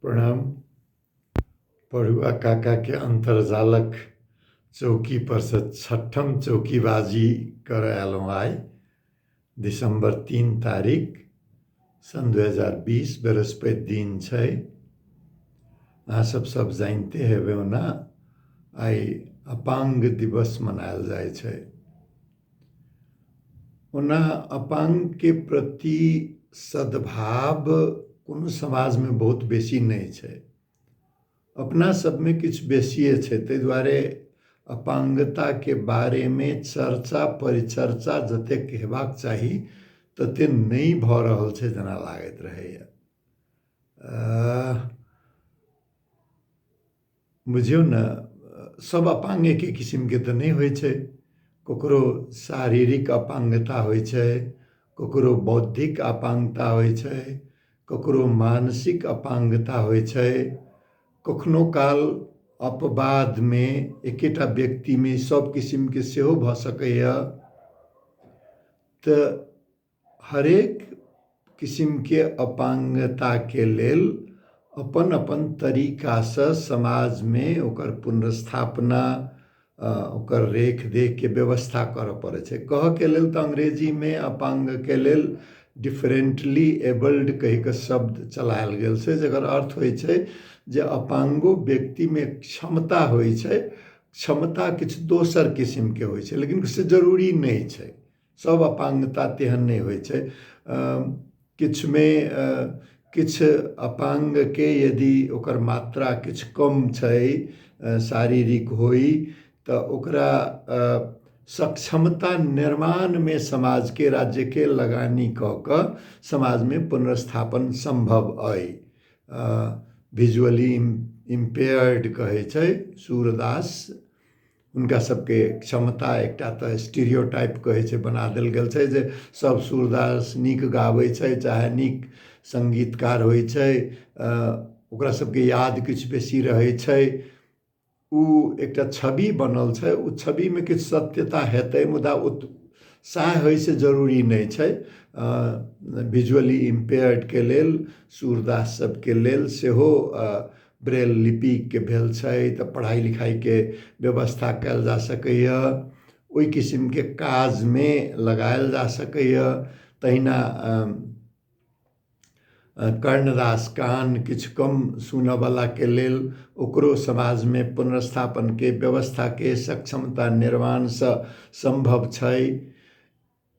प्रणाम। पढ़ुआ काकाके अन्तर्जालक चौकी परसँ छठम चौकीबाजी करय आयलहुँ आइ दिसम्बर 3 तारीख सन् 2020 बृहस्पति दिन छै। अहाँ सब सब जानिते हेबै, ओना आइ अपाङ्ग दिवस मनायल जाइ छै। ओना अपाङ्गके प्रति सद्भाव कोनो समाजमे बहुत बेसी नहि छै, अपना सबमे किछु बेसिए छै। ताहि दुआरे अपाङ्गताके बारेमे चर्चा परिचर्चा जतेक हेबाक चाही तते नहि भऽ रहल छै जेना लागैत रहैए। बुझियौ ने, सब अपाङ्ग एके किसिमके तऽ नहि होइ छै। ककरो शारीरिक अपाङ्गता होइ छै, ककरो बौद्धिक अपाङ्गता होइ छै, ककरो मानसिक अपाङ्गता होइ छै। कखनो काल अपवादमे एकेटा व्यक्तिमे सब किसिमके सेहो भऽ सकैए। तऽ हरेक किसिमके अपाङ्गताके लेल अपन अपन तरीकासँ समाजमे ओकर पुनर्स्थापना, ओकर रेख देखके व्यवस्था करऽ पड़ै छै। कहऽके लेल तऽ अंग्रेजीमे अपाङ्गके लेल डिफरेंटली एबल्ड कहिके शब्द चलायल गेल छै, जकर अर्थ होइ छै जे अपाङ्गो व्यक्तिमे क्षमता होइ छै, क्षमता किछु दोसर किसिमके होइ छै, लेकिन से जरूरी नहि छै। सब अपाङ्गता तेहन नहि होइ छै। किछुमे किछु अपाङ्गके यदि ओकर मात्रा किछु कम छै, शारीरिक होइ, तऽ ओकरा सक्षमता निर्माणमे समाजके राज्यके लगानी कऽ कऽ समाजमे पुनर्स्थापन सम्भव अइ। भिजुअली इम्पेयर्ड कहै छै सूरदास, हुनका सबके क्षमता एकटा तऽ स्टीरियो टाइप कहै छै बना देल गेल छै जे सब सूरदास नीक गाबै छै, चाहे नीक सङ्गीतकार होइ छै, ओकरा सबके याद किछु बेसी रहै छै। ओ एकटा छवि बनल छै, ओ छविमे किछु सत्यता हेतै, मुदा ओ सएह होइ से जरूरी नहि छै। विजुअली इम्पेयर्डके लेल सूरदास सबके लेल सेहो ब्रेल लिपिके भेल छै, तऽ पढ़ाइ लिखाइके व्यवस्था कयल जा सकैए, ओहि किसिमके काजमे लगायल जा सकैए। तहिना कर्णदास कान किछु कम सुनऽवलाके लेल ओकरो समाजमे पुनर्स्थापनके व्यवस्थाके सक्षमता निर्माणसँ सम्भव छै।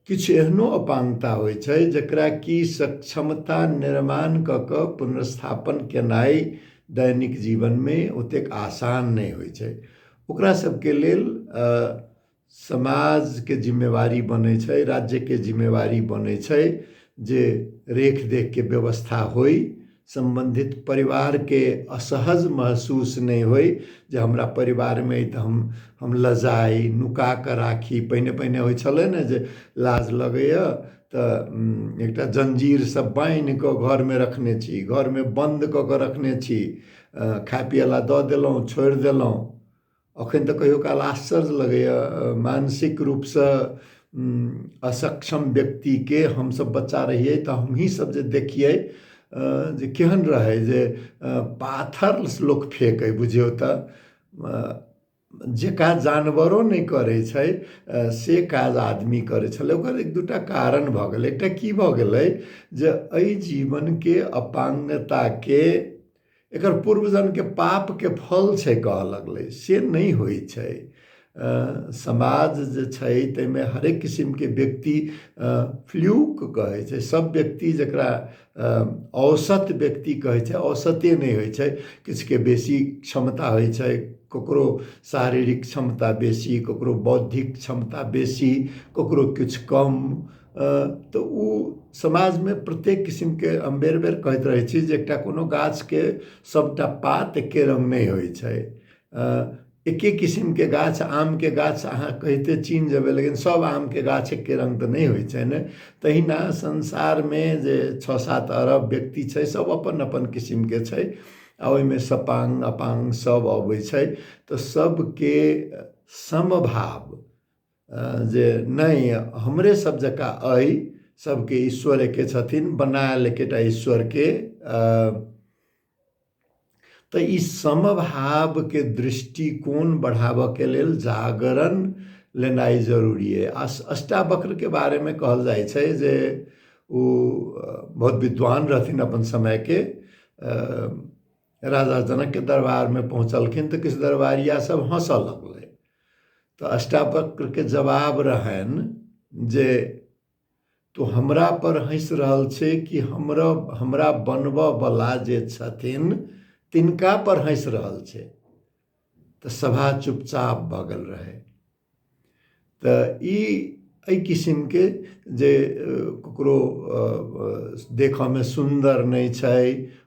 किछु एहनो अपाङ्गता होइ छै जकरा कि सक्षमता निर्माण कऽ कऽ पुनर्स्थापन केनाइ दैनिक जीवनमे ओतेक आसान नहि होइ छै। ओकरा सबके लेल समाजके जिम्मेवारी बनै छै, राज्यके जिम्मेवारी बनै छै जे रेख देखके व्यवस्था होइ, सम्बन्धित परिवारके असहज महसूस नहि होइ जे हमरा परिवारमे अइ तऽ हम लजाइ नुका कऽ राखी। पहिने पहिने होइ छलै ने जे लाज लगैए तऽ एकटा जञ्जीरसँ बान्हि कऽ घरमे रखने छी, घरमे बन्द कऽ कऽ रखने छी, खाय पियै लए दऽ देलहुँ, छोड़ि देलहुँ। अखन तऽ कहियो काल आश्चर्य लगैए, मानसिक रूपसँ असक्षम व्यक्तिके हमसब बच्चा रहियै तऽ हमही सब जे देखियै जे केहन रहै जे पाथर लोक फेकै, बुझियौ तऽ जे काज जानवरो नहि करै छै से काज आदमी करै छलै। ओकर एक दूटा कारण भऽ गेलै। एकटा की भऽ गेलै जे एहि जीवनके अपाङ्गताके एकर पूर्वजनके पापके फल छै कहऽ लगलै, से नहि होइ छै। समाज जे छै ताहिमे हरेक किसिमके व्यक्ति फ्लूक कहै छै, सब व्यक्ति जकरा औसत व्यक्ति कहै छै औसते नहि होइ छै। किछुके बेसी क्षमता होइ छै, ककरो शारीरिक क्षमता बेसी, ककरो बौद्धिक क्षमता बेसी, ककरो किछु कम। तऽ ओ समाजमे प्रत्येक किसिमके हम बेर बेर कहैत रहै छी जे एकटा कोनो गाछके सभटा पात एके रङ्ग नहि होइ छै। एके किसिमके गाछ, आमके गाछ अहाँ कहिते चिन्ह जेबै, लेकिन सभ आमके गाछ एके रङ्ग तऽ नहि होइ छै ने। तहिना संसारमे जे 6-7 अरब व्यक्ति छै सभ अपन अपन किसिमके छै, आ ओहिमे सपाङ्ग अपाङ्ग सभ अबै छै। तऽ सभके समभाव जे नहि हमरे सब जकाँ अइ, सबके ईश्वर एके छथिन, बनायल एकेटा ईश्वरके। तऽ ई समभावके दृष्टिकोण बढ़ाबऽके लेल जागरण लेनाइ जरूरी अइ। अष्टावक्रके बारेमे कहल जाइ छै जे ओ बहुत विद्वान रहथिन अपन समयके। राजा जनकके दरबारमे पहुँचलखिन तऽ किछु दरबारिया सब हँसऽ लगलै, तऽ अष्टावक्रके जवाब रहनि जे तू हमरा पर हँसि रहल छै कि हमरा हमरा बनबऽ बला जे छथिन तिनका पर हँसि रहल छै। तऽ सभा चुपचाप भऽ गेल रहै। तऽ ई एहि किसिमके जे ककरो देखऽमे सुन्दर नहि छै,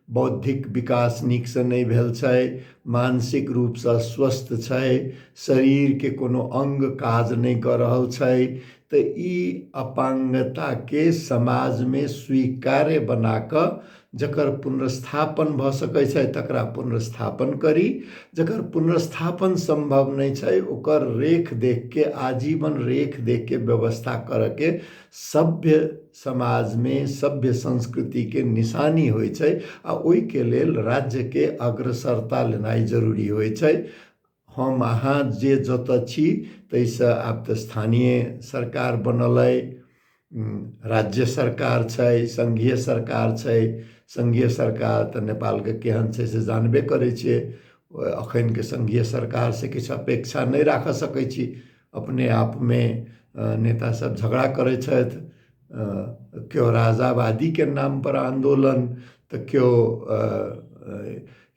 बौद्धिक विकास नीकसँ नहि भेल छै, मानसिक रूपसँ स्वस्थ छै, शरीरके कोनो अङ्ग काज नहि कऽ रहल छै, तऽ ई अपाङ्गताके समाजमे स्वीकार्य बना कऽ जकर पुनर्स्थापन भऽ सकै छै तकरा पुनर्स्थापन करी, जकर पुनर्स्थापन सम्भव नहि छै ओकर रेख देखके आजीवन रेख देखके व्यवस्था करऽके सभ्य समाजमे सभ्य संस्कृतिके निशानी होइ छै आ ओहिके लेल राज्यके अग्रसरता लेनाइ जरूरी होइ छै। हम अहाँ जे जतऽ छी ताहिसँ आब तऽ स्थानीय सरकार बनल अइ, राज्य सरकार छै, सङ्घीय सरकार छै। सङ्घीय सरकार तऽ नेपालके केहन छै से जानबे करै छियै। एखनके सङ्घीय सरकारसँ किछु अपेक्षा नहि राखऽ सकै छी। अपने आपमे नेता सब झगड़ा करै छथि, केओ राजावादीके नामपर आन्दोलन तऽ केओ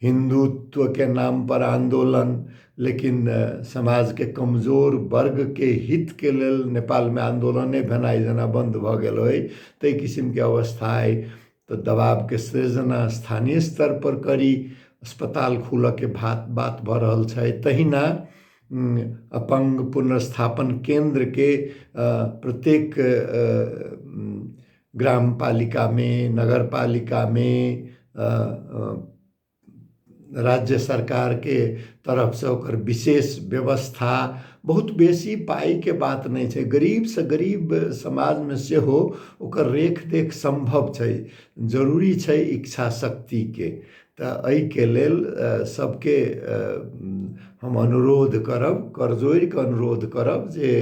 हिन्दुत्वके नामपर आन्दोलन, लेकिन समाजके कमजोर वर्गके हितके लेल नेपालमे आन्दोलने भेनाइ जेना बन्द भऽ गेल होइ ताहि किसिमके अवस्था अइ। तऽ दबावके सृजना स्थानीय स्तरपर करी, अस्पताल खुलऽके बात भऽ रहल छै, तहिना अपङ्ग पुनर्स्थापन केन्द्रके प्रत्येक ग्राम पालिकामे, नगरपालिकामे राज्य सरकारके तरफसँ ओकर विशेष व्यवस्था। बहुत बेसी पाइके बात नहि छै, गरीबसँ गरीब समाजमे सेहो ओकर रेख देख सम्भव छै, जरूरी छै इच्छा शक्तिके। तऽ एहिके लेल सबके हम अनुरोध करब, कर जोड़िकऽ अनुरोध करब जे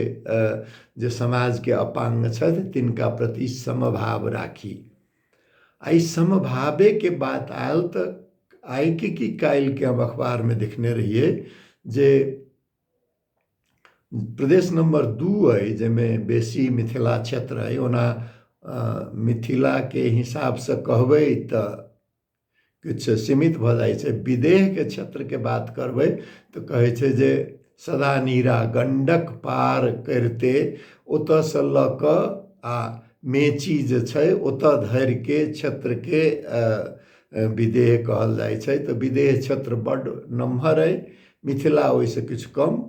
जे समाजके अपाङ्ग छथि तिनका प्रति समभाव राखी। आ ई समभावेके बात आयल तऽ आइके कि काल्हिके हम अखबारमे देखने रहियै जे प्रदेश नम्बर 2 अइ जाहिमे बेसी मिथिला क्षेत्र अइ। ओना मिथिलाके हिसाबसँ कहबै तऽ किछु सीमित भऽ जाइ छै, विदेहके क्षेत्रके बात करबै तऽ कहै छै जे सदानीरा गण्डक पार करिते ओतऽसँ लऽ कऽ आ मेची जे छै ओतऽ धरिके क्षेत्रके विदेह कहल जाइ छै। तऽ विदेह क्षेत्र बड्ड नमहर अइ, मिथिला ओहिसँ किछु कम,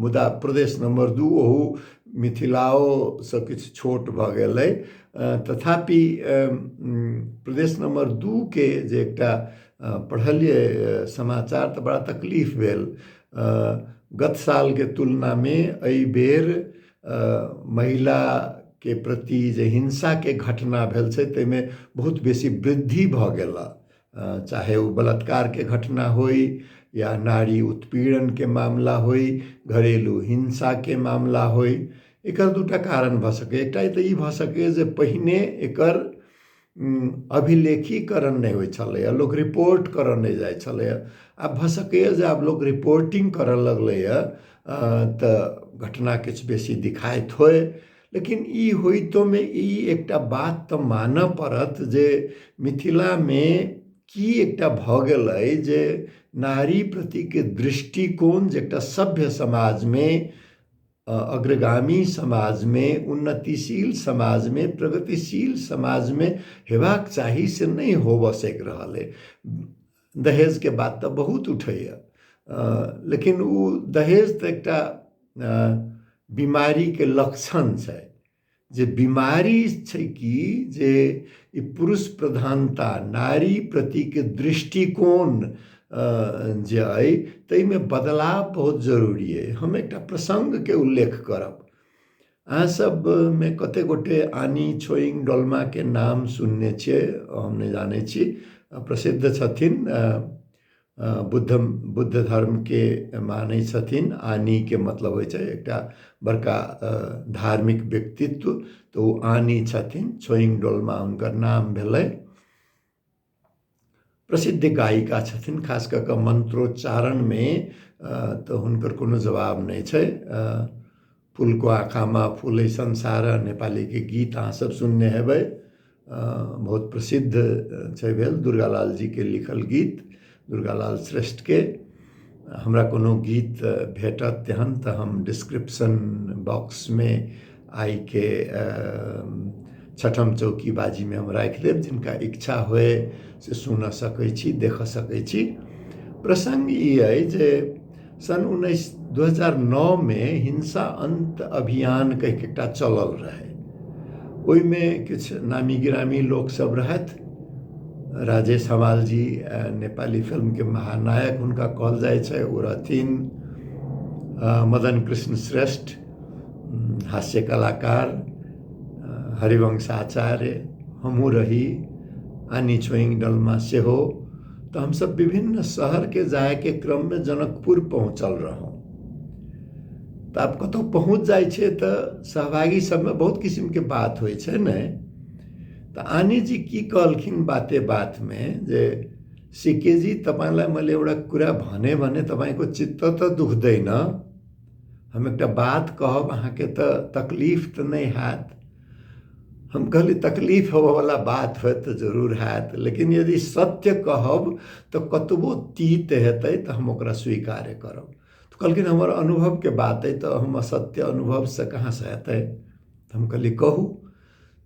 मुदा प्रदेश नम्बर 2 ओहू मिथिलाओसँ किछु छोट भऽ गेल अइ। तथापि प्रदेश नम्बर 2 के जे एकटा पढ़लियै समाचार तऽ बड़ा तकलीफ भेल। गत सालके तुलनामे एहि बेर महिलाके प्रति जे हिंसाके घटना भेल छै ताहिमे बहुत बेसी वृद्धि भऽ गेल, चाहे ओ बलात्कारके घटना होइ या नारी उत्पीड़नके मामला होइ, घरेलू हिंसाके मामला होइ। एकर दूटा कारण भऽ सकैए। एकटा तऽ ई भऽ सकैए जे पहिने एकर अभिलेखीकरण नहि होइ छलैए, लोक रिपोर्ट करऽ नहि जाइ छलैए। आब भऽ सकैए जे आब लोक रिपोर्टिंग करऽ लगलैए तऽ घटना किछु बेसी दिखाइत होइ। लेकिन ई होइतोमे ई एकटा बात तऽ मानऽ पड़त जे मिथिलामे की एकटा भऽ गेल अइ जे नारी प्रतिके दृष्टिकोण जे एकटा सभ्य समाजमे, अग्रगामी समाजमे, उन्नतिशील समाजमे, प्रगतिशील समाजमे हेबाक चाही से नहि होबऽ सकि रहल अइ। दहेजके बात तऽ बहुत उठैए, लेकिन ओ दहेज तऽ एकटा बीमारीके लक्षण छै। जे बीमारी छै कि जे ई पुरुष प्रधानता, नारी प्रतिके दृष्टिकोण जे अइ ताहिमे बदलाव बहुत जरूरी अइ। हम एकटा प्रसङ्गके उल्लेख करब। अहाँ सबमे कते गोटे आनी छोइङ डोल्माके नाम सुनने छियै हम नहि जानै छी, प्रसिद्ध छथिन। बुद्ध बुद्ध धर्मके मानै छथिन। आनीके मतलब होइ छै एकटा बड़का धार्मिक व्यक्तित्व, तऽ ओ आनी छथिन। छोइङ डोल्मा हुनकर नाम भेलै। प्रसिद्ध गायिका छथिन, खास कऽ कऽ मन्त्रोच्चारणमे तऽ हुनकर कोनो जवाब नहि छै। फुलको आँखामा फुलै संसार नेपालीके गीत अहाँ सब सुनने हेबै, बहुत प्रसिद्ध छै भेल दुर्गालाल जीके लिखल गीत, दुर्गालाल श्रेष्ठके। हमरा कोनो गीत भेटत तेहन तऽ हम डिस्क्रिप्शन बॉक्समे आइके छठम चौकीबाजीमे हम राखि देब, जिनका इच्छा होए से सुनऽ सकै छी, देखऽ सकै छी। प्रसङ्ग ई अइ जे सन् 2009मे हिंसा अन्त अभियान कहिके एकटा चलल रहै। ओहिमे किछु नामी गिरामी लोकसभ रहथि। राजेश हमाल जी, नेपाली फिल्मके महानायक हुनका कहल जाइ छै, ओ रहथिन। मदन कृष्ण श्रेष्ठ हास्य कलाकार, हरिवंश आचार्य, हमहूँ रही, आनी छोइङ डलमा सेहो। तऽ हमसभ विभिन्न शहरके जायके क्रममे जनकपुर पहुँचल रहौँ। तऽ आब कतहु पहुँच जाइ छै तऽ सहभागी सबमे बहुत किसिमके बात होइ छै ने। तऽ आनी जी की कहलखिन बाते बातमे जे सिकेजी तपाईँलाई मैले एउटा कुरा भने भने तपाईँको चित्त तऽ दुख्दैन, हम एकटा बात कहब अहाँके तऽ तकलीफ तऽ नहि हैत। हम कहली तकलीफ होबऽवला बात होयत तऽ जरूर हैत, लेकिन यदि सत्य कहब तऽ कतबो तीत हेतै तऽ हम ओकरा स्वीकार करब। तऽ कहलखिन हमर अनुभवके बात अइ तऽ हम असत्य अनुभवसँ कहाँसँ हेतै। तऽ हम कहली कहू।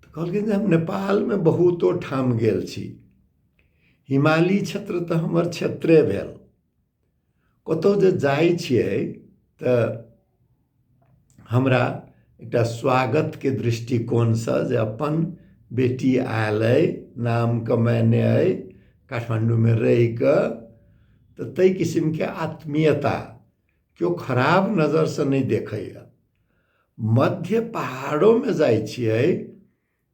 तऽ कहलखिन जे हम नेपालमे बहुतो ठाम गेल छी, हिमाली क्षेत्र तऽ हमर क्षेत्रे भेल, कतहु जे जाइ छियै तऽ हमरा एकटा स्वागतके दृष्टिकोणसँ जे अपन बेटी आयल अइ, नाम कमेने अइ, काठमाण्डूमे रहिकऽ, तऽ ताहि किसिमके आत्मीयता केओ खराब नजरसँ नहि देखैए। मध्य पहाड़ोमे जाइ छियै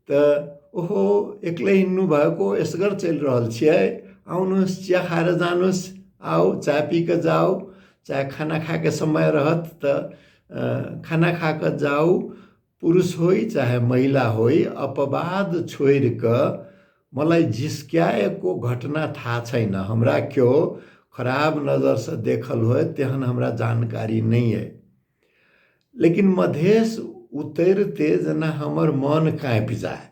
तऽ ओहो एक्लै हिँड्नु भएको, एसगर चलि रहल छियै, आउनुहोस् चिया खाएर जानुहोस्, आऊ चाय पी कऽ जाऊ, चाहे खाना खाके समय रहत तऽ खाना खा कऽ जाऊ। पुरुष होइ चाहे महिला होइ, अपवाद छोड़ि कऽ मलाई जिस्क्याएको घटना थाहा छैन। हमरा केओ खराब नजरसँ देखल होय तेहन हमरा जानकारी नहि अइ। लेकिन मधेश उतरिते जेना हमर मन काँपि जाय।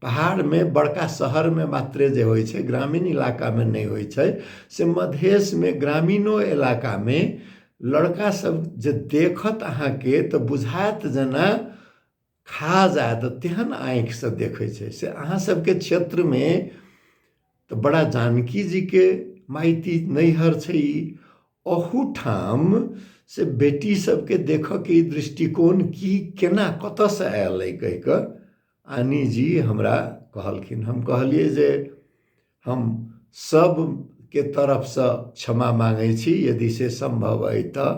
पहाड़मे बड़का शहरमे मात्रे जे होइ छै, ग्रामीण इलाकामे नहि होइ छै, से मधेशमे ग्रामीणो इलाकामे लड़का सब जे देखत अहाँके तऽ बुझायत जेना खा जायत, तेहन आँखिसँ देखै छै। से अहाँ सबके क्षेत्रमे तऽ बड़ा जानकी जीके माइती नैहर छै ई, अहूठाम से बेटी सबके देखऽके ई दृष्टिकोण की केना कतऽसँ आयल अइ कहि कऽ आनी जी हमरा कहलखिन। हम कहलियै जे हम सबके तरफसँ क्षमा माँगै छी यदि से सम्भव अइ तऽ,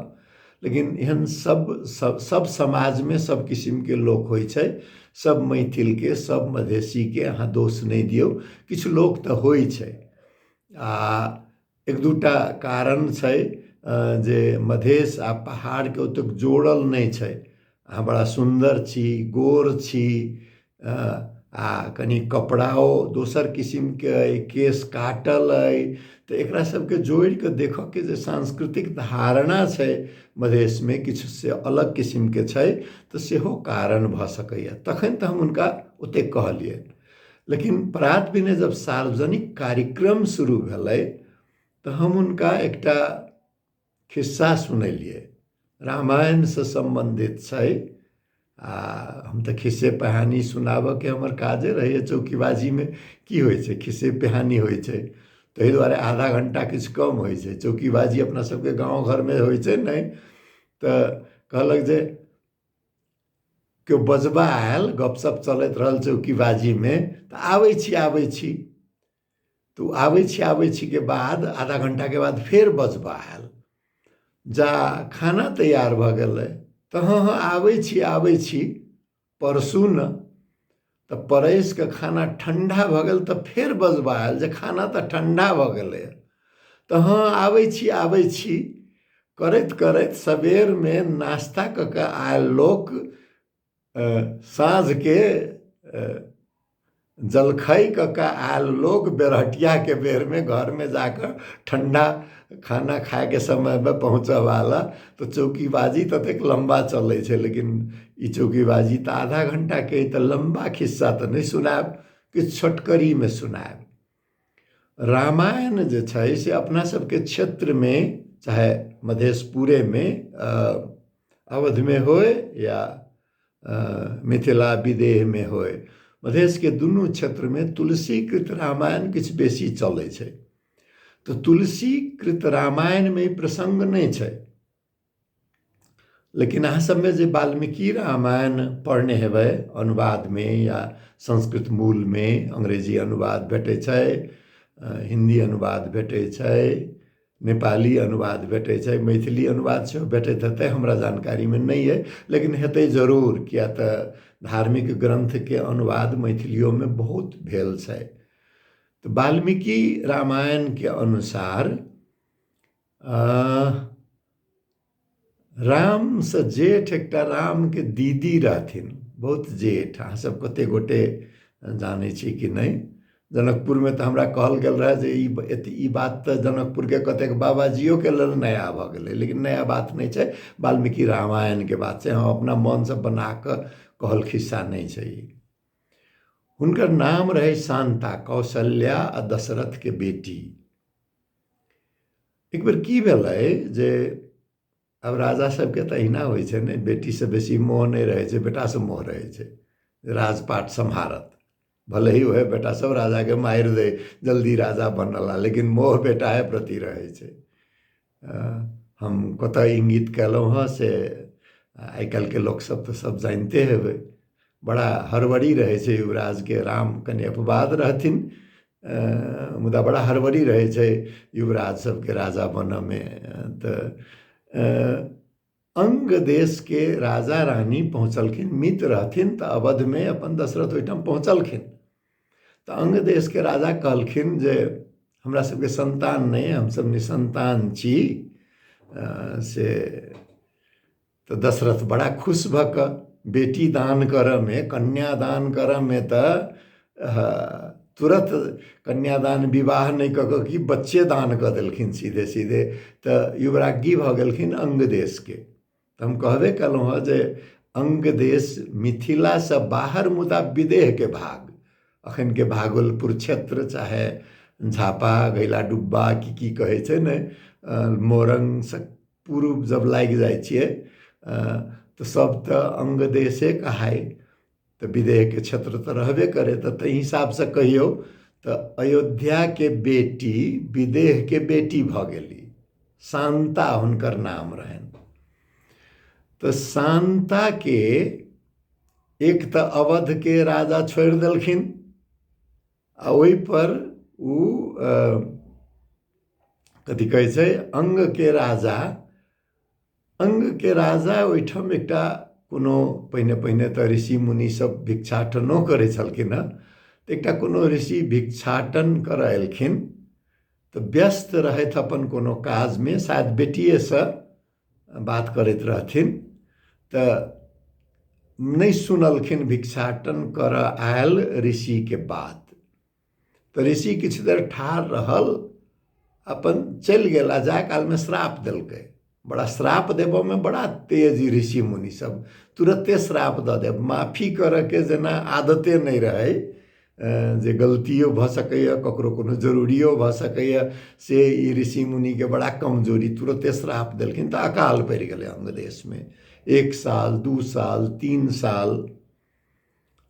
लेकिन एहन सब सब सब समाजमे सब किसिमके लोक होइ छै, सब मैथिलके सब मधेशीके अहाँ दोष नहि दियौ, किछु लोक तऽ होइ छै। आ एक दूटा कारण छै जे मधेश आ पहाड़के ओतेक जोड़ल नहि छै। अहाँ बड़ा सुन्दर छी, गोर छी, आ कनि कपड़ाओ दोसर किसिमके अइ, केश काटल अइ, तऽ एकरा सबके जोड़िकऽ देखऽके जे सांस्कृतिक धारणा छै मधेशमे किछु से अलग किसिमके छै, तऽ सेहो कारण भऽ सकैए। तखन तऽ हम हुनका ओतेक कहलियनि। लेकिन प्रात भेने जब सार्वजनिक कार्यक्रम शुरू भेलै तऽ हम हुनका एकटा खिस्सा सुनेलियै, रामायणसँ सम्बन्धित छै। आ हम तऽ खिस्से पहानी सुनाबऽके हमर काजे रहैए। चौकीबाजीमे की होइ छै, खिस्से पिहानी होइ छै, ताहि दुआरे आधा घण्टा किछु कम होइ छै। चौकीबाजी अपना सबके गाँव घरमे होइ छै नहि। तऽ कहलक जे केओ बजबा आयल, गपशप चलैत रहल चौकीबाजीमे, तऽ आबै छी आबै छी, तऽ ओ आबै छी आबै छीके बाद आधा घण्टाके बाद फेर बजबा आयल, जा खाना तैयार भऽ गेलै, तऽ हँ हँ आबै छी आबै छी, परसू ने। तऽ परसि कऽ खाना ठण्डा भऽ गेल, तऽ फेर बजबा आयल जे खाना तऽ ठण्डा भऽ गेलै। तऽ हँ आबै छी आबै छी करैत करैत सबेरमे नाश्ता कऽ कऽ आयल लोक साँझके जलखै कऽ कऽ आयल लोक बेरहटियाके बेरमे घरमे जा कऽ ठण्डा खाना खायके समयमे पहुँचऽवला। तऽ चौकीबाजी ततेक लम्बा चलै छै, लेकिन ई चौकीबाजी तऽ आधा घण्टाके, तऽ लम्बा खिस्सा तऽ नहि सुनायब, किछु छोटकरीमे सुनायब। रामायण जे छै से अपना सबके क्षेत्रमे, चाहे मधेशपुरेमे अवधमे होय या मिथिला विदेहमे होय, मधेशके दुनू क्षेत्रमे तुलसीकृत रामायण किछु बेसी चलै छै। तऽ तुलसीकृत रामायणमे ई प्रसङ्ग नहि छै, लेकिन अहाँ सबमे जे वाल्मीकि रामायण पढ़ने हेबै अनुवादमे या संस्कृत मूलमे, अंग्रेजी अनुवाद भेटै छै, हिन्दी अनुवाद भेटै छै, नेपाली अनुवाद भेटै छै, मैथिली अनुवाद सेहो भेटैत हेतै, हमरा जानकारीमे नहि अइ, लेकिन हेतै जरूर, किया तऽ धार्मिक ग्रन्थके अनुवाद मैथिलियोमे बहुत भेल छै। तऽ वाल्मीकि रामायणके अनुसार रामसँ जेठ एकटा रामके दीदी रहथिन, बहुत जेठ। अहाँ सब कते गोटे जानै छी कि नहि, जनकपुरमे तऽ हमरा कहल गेल रहए जे ई ई बात तऽ जनकपुरके कतेक बाबाजियोके लेल नया भऽ गेलै, लेकिन नया बात नहि छै, वाल्मीकि रामायणके बात छै, हम अपना मनसँ बना कऽ कहल खिस्सा नहि छै ई। हुनकर नाम रहै शान्ता, कौशल्या आ दशरथके बेटी। एक बेर की भेलै जे आब राजा सबके तऽ अहिना होइ छै ने, बेटीसँ बेसी मोह नहि रहै छै, बेटासँ मोह रहै छै, राजपाट सम्हारत, भले ही वएह बेटा सब राजाके मारि दै, जल्दी राजा बनला, लेकिन मोह बेटाए प्रति रहै छै। हम कतऽ इंगित कयलहुँ हँ से आइ काल्हिके लोकसब तऽ सब जानिते हेबै। बड़ा हड़बड़ी रहै छै युवराजके, राम कनि अपवाद रहथिन, मुदा बड़ा हड़बड़ी रहै छै युवराज सबके राजा बनऽमे। तऽ अङ्ग देशके राजा रानी पहुँचलखिन, मित रहथिन तऽ अवधमे अपन दशरथ ओहिठाम पहुँचलखिन। तऽ अङ्ग देशके राजा कहलखिन जे हमरा सबके सन्तान नहि, हमसब निसन्तान छी। से तऽ दशरथ बड़ा खुश भऽ कऽ बेटी दान करऽमे, कन्यादान करऽमे तऽ तुरत कन्यादान विवाह नहि कऽ कऽ कि बच्चे दान कऽ देलखिन सीधे सीधे। तऽ युवराज्ञी भऽ गेलखिन अङ्ग देशके। तऽ हम कहबे कयलहुँ हँ जे अङ्ग देश मिथिलासँ बाहर मुदा विदेहके भाग, अखनके भागलपुर क्षेत्र, चाहे झापा घैला डुब्बा की की कहै छै ने, मोरङ्गसँ पूर्व जब लागि जाइ छियै तऽ सब तऽ अङ्ग देशे कहाइ, तऽ विदेहके क्षेत्र तऽ रहबे करै। तऽ ताहि हिसाबसँ कहियौ तऽ अयोध्याके बेटी विदेहके बेटी भऽ गेली, शान्ता हुनकर नाम रहनि। तऽ शान्ताके एक तऽ अवधके राजा छोड़ि देलखिन आ ओहिपर ओ कथी कहै छै अङ्गके राजा, अङ्गके राजा ओहिठाम एकटा कोनो पहिने पहिने तऽ ऋषि मुनि सब भिक्षाटनो करै छलखिन हँ, तऽ एकटा कोनो ऋषि भिक्षाटन करऽ एलखिन तऽ व्यस्त रहथि अपन कोनो काजमे, शायद बेटिएसँ बात करैत रहथिन, तऽ नहि सुनलखिन भिक्षाटन करऽ आयल ऋषिके बात। तऽ ऋषि किछु देर ठाढ़ रहल, अपन चलि गेल आ जाय कालमे श्राप देलकै। बड़ा श्राप देबऽमे बड़ा तेज ऋषि मुनि सब, तुरते श्राप दऽ देब, माफी करऽके जेना आदते नहि रहै, जे गलतियो भऽ सकैए, ककरो कोनो जरूरियो भऽ सकैए, से ई ऋषि मुनिके बड़ा कमजोरी। तुरते श्राप देलखिन तऽ अकाल पड़ि गेलै अङ्ग देशमे, 1 साल 2 साल 3 साल।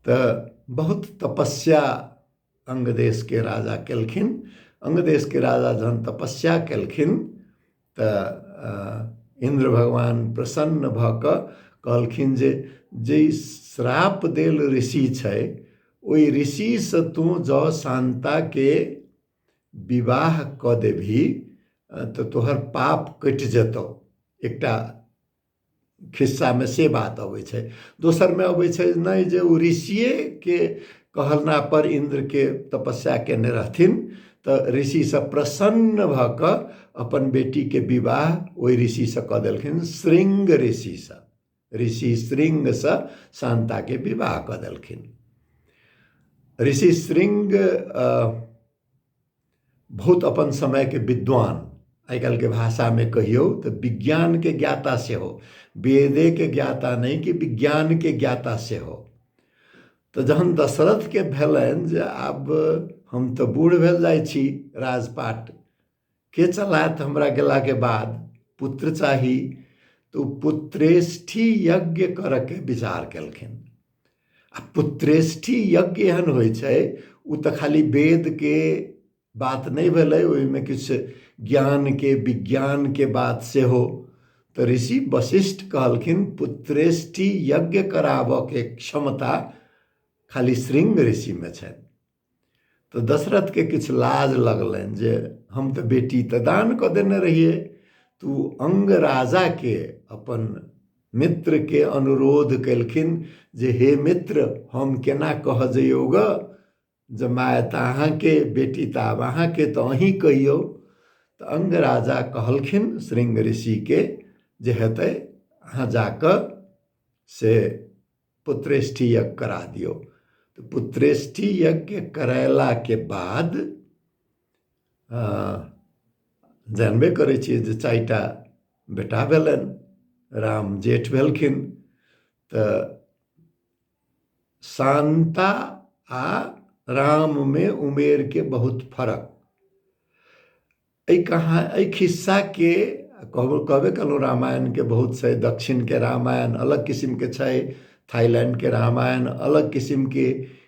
तऽ बहुत तपस्या अङ्ग देशके राजा केलखिन। अङ्ग देशके राजा जहन तपस्या केलखिन तऽ इन्द्र भगवान प्रसन्न भऽ कऽ कहलखिन जे जे श्राप देल ऋषि छै ओहि ऋषिसँ तू जँ शान्ताके विवाह कऽ देबही तऽ तोहर पाप कटि जेतौ। एकटा खिस्सामे से बात अबै छै। दोसरमे अबै छै नहि जे ओ ऋषिएके कहला पर इन्द्रके तपस्या केने रहथिन, तऽ ऋषिसँ प्रसन्न भऽ कऽ अपन बेटीके विवाह ओहि ऋषिसँ कऽ देलखिन, श्रृंग ऋषिसँ। ऋषि श्रृंगसँ शान्ताके विवाह कऽ देलखिन। ऋषि श्रृंग बहुत अपन समयके विद्वान, आइ काल्हिके भाषामे कहियौ तऽ विज्ञानके ज्ञाता सेहो, वेदेके ज्ञाता नहि कि विज्ञानके ज्ञाता सेहो। तऽ जहन दशरथके भेलनि जे आब हम तऽ बूढ़ भेल जाइ छी, राजपाट के चलायत हमरा गेलाके बाद, पुत्र चाही, तऽ ओ पुत्रेष्ठी यज्ञ करऽके विचार केलखिन। आ पुत्रेष्ठी यज्ञ एहन होइ छै, ओ तऽ खाली वेदके बात नहि भेलै, ओहिमे किछु ज्ञानके विज्ञानके बात सेहो। तऽ ऋषि वशिष्ठ कहलखिन पुत्रेष्ठी यज्ञ कराबऽके क्षमता खाली श्रृंग ऋषिमे छनि। तऽ दशरथके किछु लाज लगलनि जे हम तऽ बेटी तऽ दान कऽ देने रहियै। तऽ ओ अंग राजाके, अपन मित्रके अनुरोध केलखिन जे हे मित्र, हम केना कह जइयौ गऽ जे माय तऽ अहाँके, बेटी तऽ आब अहाँके, तऽ अहीँ कहियौ। तऽ अंग राजा कहलखिन श्रृंग ऋषिके जे हेतै अहाँ जाकऽ से पुत्रेष्ठि यज्ञ करा दियौ। तऽ पुत्रेष्ठि यज्ञ करेलाके बाद जानबे करै छियै जे 4टा बेटा भेलनि, राम जेठ भेलखिन। तऽ शान्ता आ राममे उमेरके बहुत फरक। एहि कहा एहि खिस्साके कहबे केलहुँ, रामायणके बहुत छै। दक्षिणके रामायण अलग किसिमके छै, थाइलैंडके रामायण अलग किसिमके,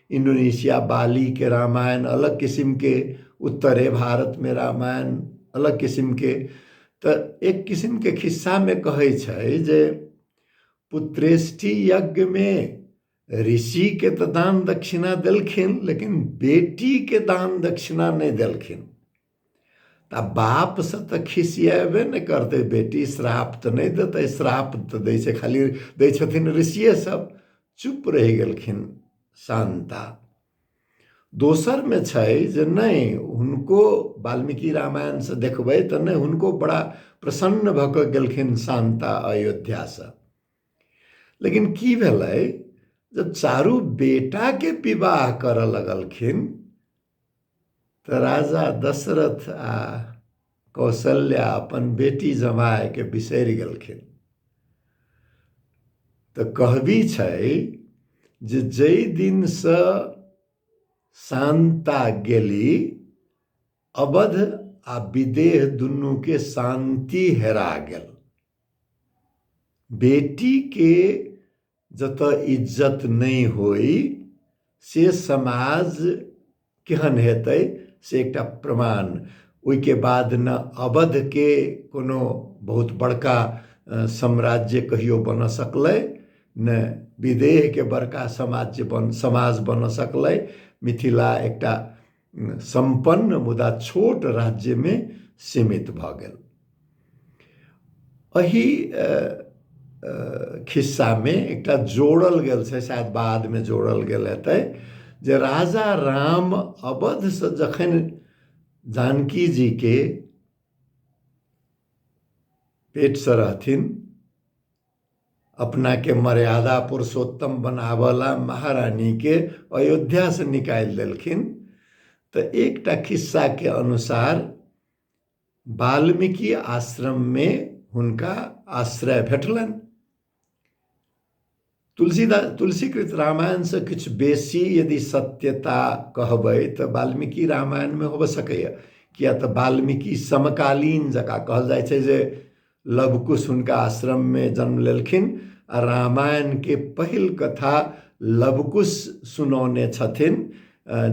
इन्डोनेशिया बालीके रामायण अलग किसिमके, उत्तरे भारतमे रामायण अलग किसिमके। तऽ एक किसिमके खिस्सामे कहै छै जे पुत्रेष्ठि यज्ञमे ऋषिके तऽ दान दक्षिणा देलखिन, लेकिन बेटीके दान दक्षिणा नहि देलखिन। तऽ बापसँ तऽ खिसिएबे ने करतै बेटी, श्राप तऽ नहि देतै, श्राप तऽ दै छै खाली दै छथिन ऋषिए सब। चुप रहि गेलखिन शान्ता। दोसरमे छै जे नहि, हुनको वाल्मीकि रामायणसँ देखबै तऽ नहि, हुनको बड़ा प्रसन्न भऽ कऽ गेलखिन शान्ता अयोध्यासँ। लेकिन की भेलै, जब चारू बेटाके विवाह करऽ लगलखिन तऽ राजा दशरथ आ कौशल्या अपन बेटी जमायके बिसरि गेलखिन। तऽ कहबी छै जे जाहि दिनसँ शान्ता गेली, अवध आ विदेह दुनूके शान्ति हेरा गेल। बेटीके जतऽ इज्जत नहि होइ से समाज केहन हेतै से एकटा प्रमाण। ओहिके बाद ने अवधके कोनो बहुत बड़का साम्राज्य कहियो बनऽ सकलै, ने विदेहके बड़का समाज बनऽ सकलै। मिथिला एकटा सम्पन्न मुदा छोट राज्यमे सीमित भऽ गेल। एहि खिस्सामे एकटा जोड़ल गेल छै, शायद बादमे जोड़ल गेल हेतै, जे राजा राम अवधसँ जखन जानकी जीके पेटसँ रहथिन, अपनाके मर्यादा पुरुषोत्तम बनाबऽला महारानीके अयोध्यासँ निकालि देलखिन। तऽ एकटा खिस्साके अनुसार वाल्मीकि आश्रममे हुनका आश्रय भेटलनि। तुलसीदास तुलसीकृत रामायणसँ किछु बेसी यदि सत्यता कहबै तऽ वाल्मीकि रामायणमे होबऽ सकैए, किया तऽ वाल्मीकि समकालीन जकाँ कहल जाइ छै जे लवकुश हुनका आश्रममे जन्म लेलखिन आ रामायणके पहिल कथा लवकुश सुनौने छथिन,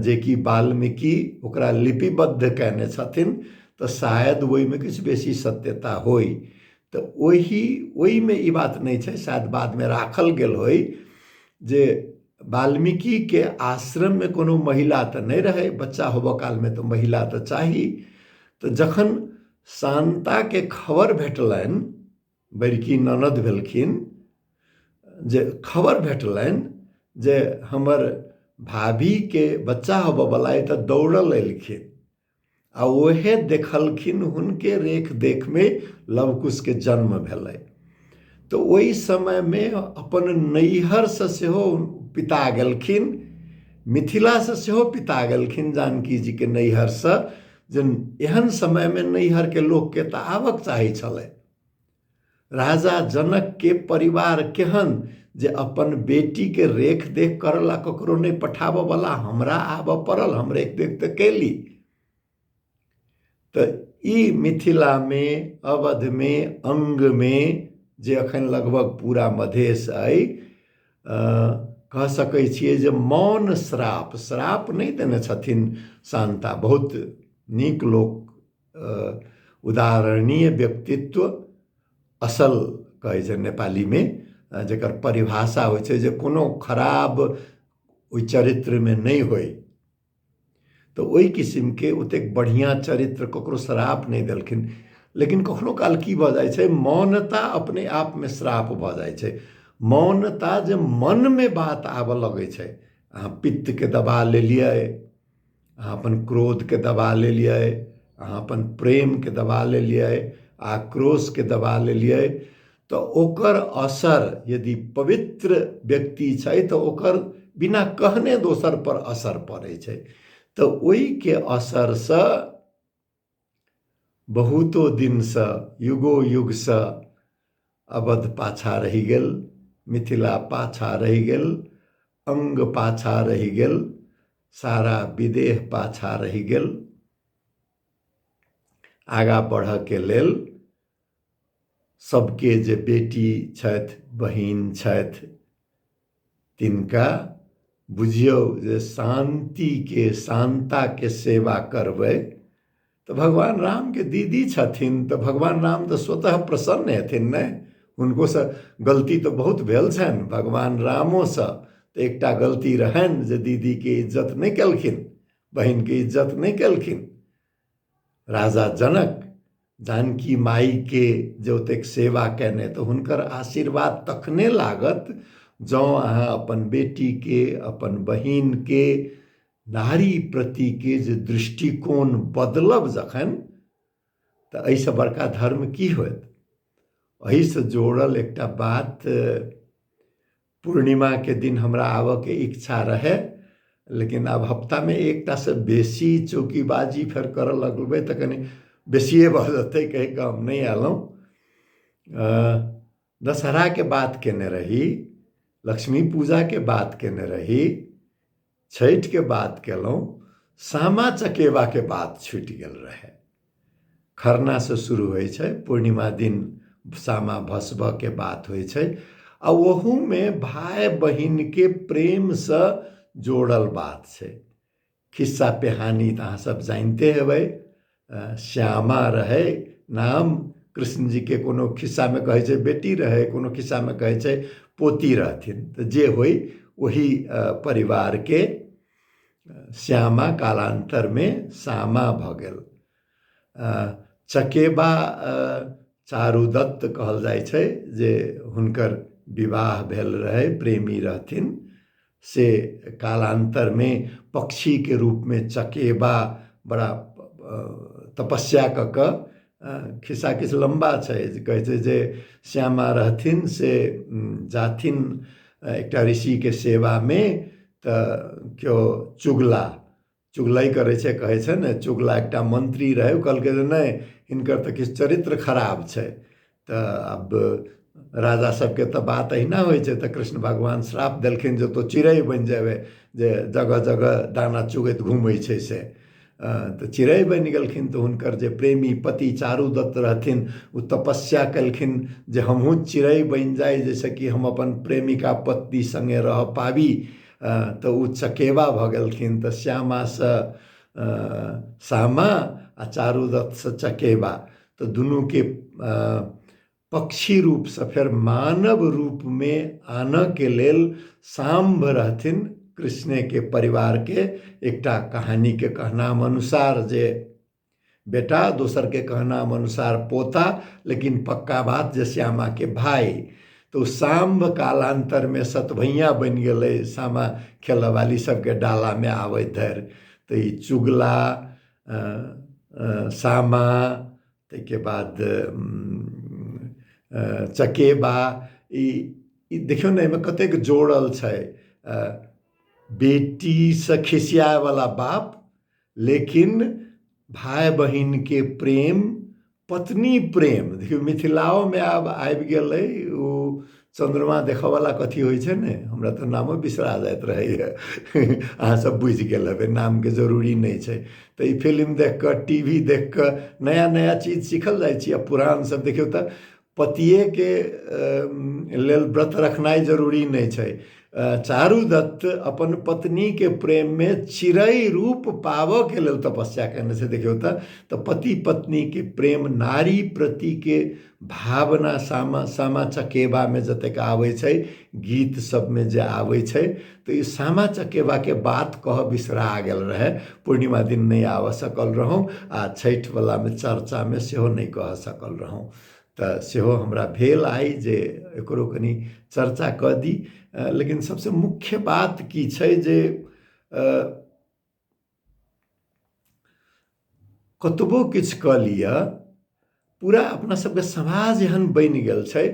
जेकि वाल्मीकि ओकरा लिपिबद्ध कयने छथिन। तऽ शायद ओहिमे किछु बेसी सत्यता होइ। तऽ ओहिमे ई बात नहि छै, शायद बादमे राखल गेल होइ जे वाल्मीकिके आश्रममे कोनो महिला तऽ नहि रहै, बच्चा होबऽ कालमे तऽ महिला तऽ चाही। तऽ जखन शान्ताके खबर भेटलनि, बड़की ननद भेलखिन, जे खबर भेटलनि जे हमर भाभीके बच्चा होबऽवला अइ, तऽ दौड़ल एलखिन। आ ओहे देखलखिन, हुनके रेख देखमे लवकुशके जन्म भेलै। तऽ ओहि समयमे अपन नैहरसँ सेहो पिता गेलखिन, मिथिलासँ सेहो पिता गेलखिन जानकी जीके नैहरसँ, जे एहन समयमे नैहरके लोकके तऽ आबक चाही छलै। राजा जनकके परिवार केहन जे अपन बेटीके रेख देख करऽ ला ककरो नहि पठाबऽवला, हमरा आबऽ पड़ल, हम रेख देख तऽ केली। तऽ ई मिथिलामे, अवधमे, अङ्गमे, जे एखन लगभग पूरा मधेश अइ, कह सकै छियै जे मौन श्राप, श्राप नहि देने छथिन शान्ता, बहुत नीक लोक, उदाहरणीय व्यक्तित्व, असल कहै छै नेपालीमे, जकर परिभाषा होइ छै जे कोनो खराब ओहि चरित्रमे नहि होइ। तऽ ओहि किसिमके ओतेक बढ़िआँ चरित्र ककरो श्राप नहि देलखिन। लेकिन कखनो काल की भऽ जाइ छै, मौनता अपने आपमे श्राप भऽ जाइ छै। मौनता जे मनमे बात आबऽ लगै छै, अहाँ पित्तके दबा लेलियै, अहाँ अपन क्रोधके दबा लेलियै, अहाँ अपन प्रेमके दबा लेलियै, आक्रोशके दबा लेलियै, तऽ ओकर असर यदि पवित्र व्यक्ति छै तऽ ओकर बिना कहने दोसर पर असर पड़ै छै। तऽ ओहिके असरसँ बहुतो दिनसँ, युगो युगसँ अवध पाछा रहि गेल, मिथिला पाछा रहि गेल, अङ्ग पाछा रहि गेल, सारा विदेह पाछा रहि गेल। आगाँ बढ़ऽके लेल सबके जे बेटी छथि, बहिन छथि, तिनका बुझियौ जे शान्तिके, शान्ताके सेवा करबै तऽ भगवान रामके दीदी छथिन, तऽ भगवान राम तऽ स्वतः प्रसन्न हेथिन ने। हुनकोसँ गलती तऽ बहुत भेल छनि, भगवान रामोसँ तऽ एकटा गलती रहनि जे दीदीके इज्जत नहि केलखिन, बहिनके इज्जत नहि केलखिन। राजा जनक जानकी माइके जे ओतेक सेवा केने, तऽ हुनकर आशीर्वाद तखने लागत जँ अहाँ अपन बेटीके, अपन बहिनके, नारी प्रतिके जे दृष्टिकोण बदलब जखन, तऽ एहिसँ बड़का धर्म की होयत। एहिसँ जोड़ल एकटा बात, पूर्णिमाके दिन हमरा आबऽके इच्छा रहै, लेकिन आब हफ्तामे एकटासँ बेसी चौकीबाजी फेर करऽ लगबै तऽ कनि बेसिए भऽ जेतै कहि कऽ हम नहि अयलहुँ। दशहराके बात केने रही, लक्ष्मी पूजाके बात केने रही, छठिके बात केलहुँ, सामा चकेबाके बात छुटि गेल रहै। खरनासँ शुरू होइ छै, पूर्णिमा दिन सामा भसबऽके बात होइ छै, आ ओहूमे भाय बहिनके प्रेमसँ जोड़ल बात छै। खिस्सा पिहानी तऽ अहाँ सब जानिते हेबै। श्यामा रहै नाम, कृष्ण जीके कोनो खिस्सामे कहै छै बेटी रहै, कोनो खिस्सामे कहै छै पोती रहथिन, तऽ जे होइ ओही परिवारके श्यामा कालान्तरमे सामा भऽ गेल। चकेबा चारुदत्त कहल जाइ छै जे हुनकर विवाह भेल रहै, प्रेमी रहथिन, से कालान्तरमे पक्षीके रूपमे चकेबा बड़ा तपस्या कऽ कऽ, खिस्सा किछु लम्बा छै, कहै छै जे श्यामा रहथिन से जाथिन एकटा ऋषिके सेवामे, तऽ केओ चुगला चुगलाइ करै छै, कहै छै ने चुगला, एकटा मन्त्री रहै, ओ कहलकै जे नहि, हिनकर तऽ किछु चरित्र खराब छै। तऽ आब राजा सबके तऽ बात अहिना होइ छै। तऽ कृष्ण भगवान श्राप देलखिन जे तोँ चिड़ै बनि जेबै, जे जगह जगह दाना चुगैत घूमै छै से। तऽ चिड़ै बनि गेलखिन। तऽ हुनकर जे प्रेमी पति चारुदत्त रहथिन, ओ तपस्या केलखिन जे हमहूँ चिड़ै बनि जाइ, जाहिसँ कि हम अपन प्रेमिका पत्नी सङ्गे रह पाबी। तऽ ओ चकेबा भऽ गेलखिन। तऽ श्यामासँ सामा आ चारुदत्तसँ चकेबा, तऽ दुनूके पक्षी रूपसँ फेर मानव रूपमे आनऽके लेल साम्भ रहथिन कृष्णेके परिवारके, एकटा कहानीके कहनाम अनुसार जे बेटा, दोसरके कहनाम अनुसार पोता, लेकिन पक्का बात जे श्यामाके भाय। तऽ ओ साम्भ कालान्तरमे सतभैया बनि गेलै सामा खेलऽवाली सबके डालामे आबैत धरि। तऽ ई चुगला सामा, ताहिके बाद चकेबा, ई ई देखियौ ने एहिमे कतेक जोड़ल छै। बेटीसँ खिसियावला बाप, लेकिन भाय बहिनके प्रेम, पत्नी प्रेम। देखियौ मिथिलाओमे आब आबि गेलै ओ चन्द्रमा देखऽवला कथी होइ छै ने, हमरा तऽ नामो बिसरा जाइत रहैए, अहाँ सब बुझि गेल हेबै, नामके जरूरी नहि छै। तऽ ई फिल्म देख कऽ, टी वी देख कऽ नया नया चीज सीखल जाइ छी। आ पुरान सब देखियौ तऽ पतिएके लेल व्रत रखनाइ जरूरी नहि छै। चारुदत्त अपन पत्नीके प्रेममे चिड़ै रूप पाबऽके लेल तपस्या केने छै। देखियौ तऽ पति पत्नीके प्रेम, नारी प्रतिके भावना सामा सामा चकेबामे जतेक आबै छै, गीत सबमे जे आबै छै। तऽ ई सामा चकेबाके बात कह बिसरा गेल रहै, पूर्णिमा दिन नहि आबऽ सकल रहौँ आ छठिवलामे चर्चामे सेहो नहि कह सकल रहौँ। तऽ सेहो हमरा भेल आइ जे एकरो कनि चर्चा कऽ दी। लेकिन सबसँ मुख्य बात की छै जे कतबो किछु कऽ लिअ, पूरा अपना सबके समाज एहन बनि गेल छै,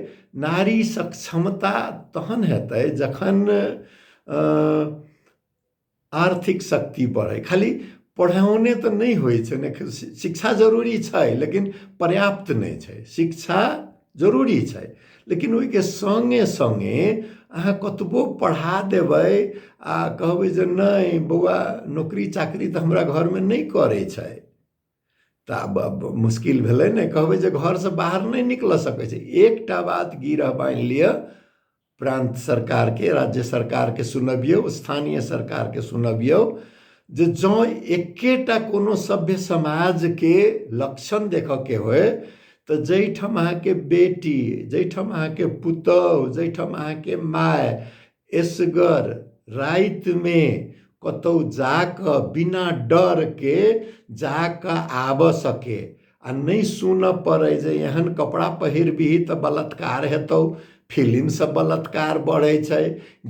नारी सक्षमता तहन हेतै जखन आर्थिक शक्ति बढ़ै। खाली पढ़ौने तऽ नहि होइ छै ने, शिक्षा जरूरी छै लेकिन पर्याप्त नहि छै। शिक्षा जरूरी छै लेकिन ओहिके सङ्गे सङ्गे अहाँ कतबो पढ़ा देबै आ कहबै जे नहि बौआ नौकरी चाकरी तऽ हमरा घरमे नहि करै छै, तऽ आब मुश्किल भेलै ने। कहबै जे घरसँ बाहर नहि निकलऽ सकै छै। एकटा बात गिरह बान्हि लिअ, प्रान्त सरकारके, राज्य सरकारके सुनबियौ, स्थानीय सरकारके सुनबियौ जे जँ एकेटा कोनो सभ्य समाजके लक्षण देखऽके होय तऽ जाहिठाम अहाँके बेटी, जाहिठाम अहाँके पुतहु, जाहिठाम अहाँके माय एसगर रातिमे कतहु जाकऽ बिना डरके जाकऽ आबऽ सके आ नहि सुनऽ पड़ै जे एहन कपड़ा पहिरबिही तऽ बलात्कार हेतौ। फिल्मसँ बलात्कार बढ़ै छै,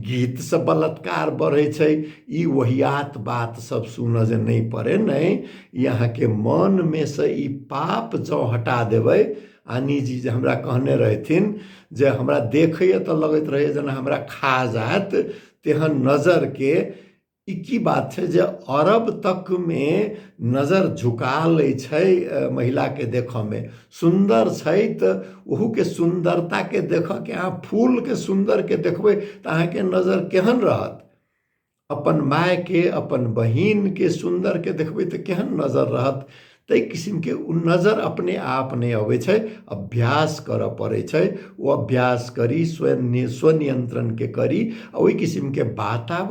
गीतसँ बलात्कार बढ़ै छै, ई वहियात बात सब सुनऽ जे नहि पड़ै। नहि, ई अहाँके मनमे सँ ई पाप जँ हटा देबै। आनी जी जे हमरा कहने रहथिन जे हमरा देखैए तऽ लगैत रहैए जेना हमरा खा जायत, तेहन नजरके ई की बात छै जे अरब तकमे नजर झुका लै छै महिलाके देखऽमे। सुन्दर छै तऽ ओहूके सुन्दरताके देखऽके, अहाँ फूलके सुन्दरके देखबै तऽ अहाँके नजर केहन रहत? अपन मायके, अपन बहिनके सुन्दरके देखबै तऽ केहन नजर रहत? ताहि किसिमके ओ नजर अपने आप नहि अबै छै, अभ्यास करऽ पड़ै छै। ओ अभ्यास करी, स्वयं स्वनियंत्रणके करी आ ओहि किसिमके वातावरण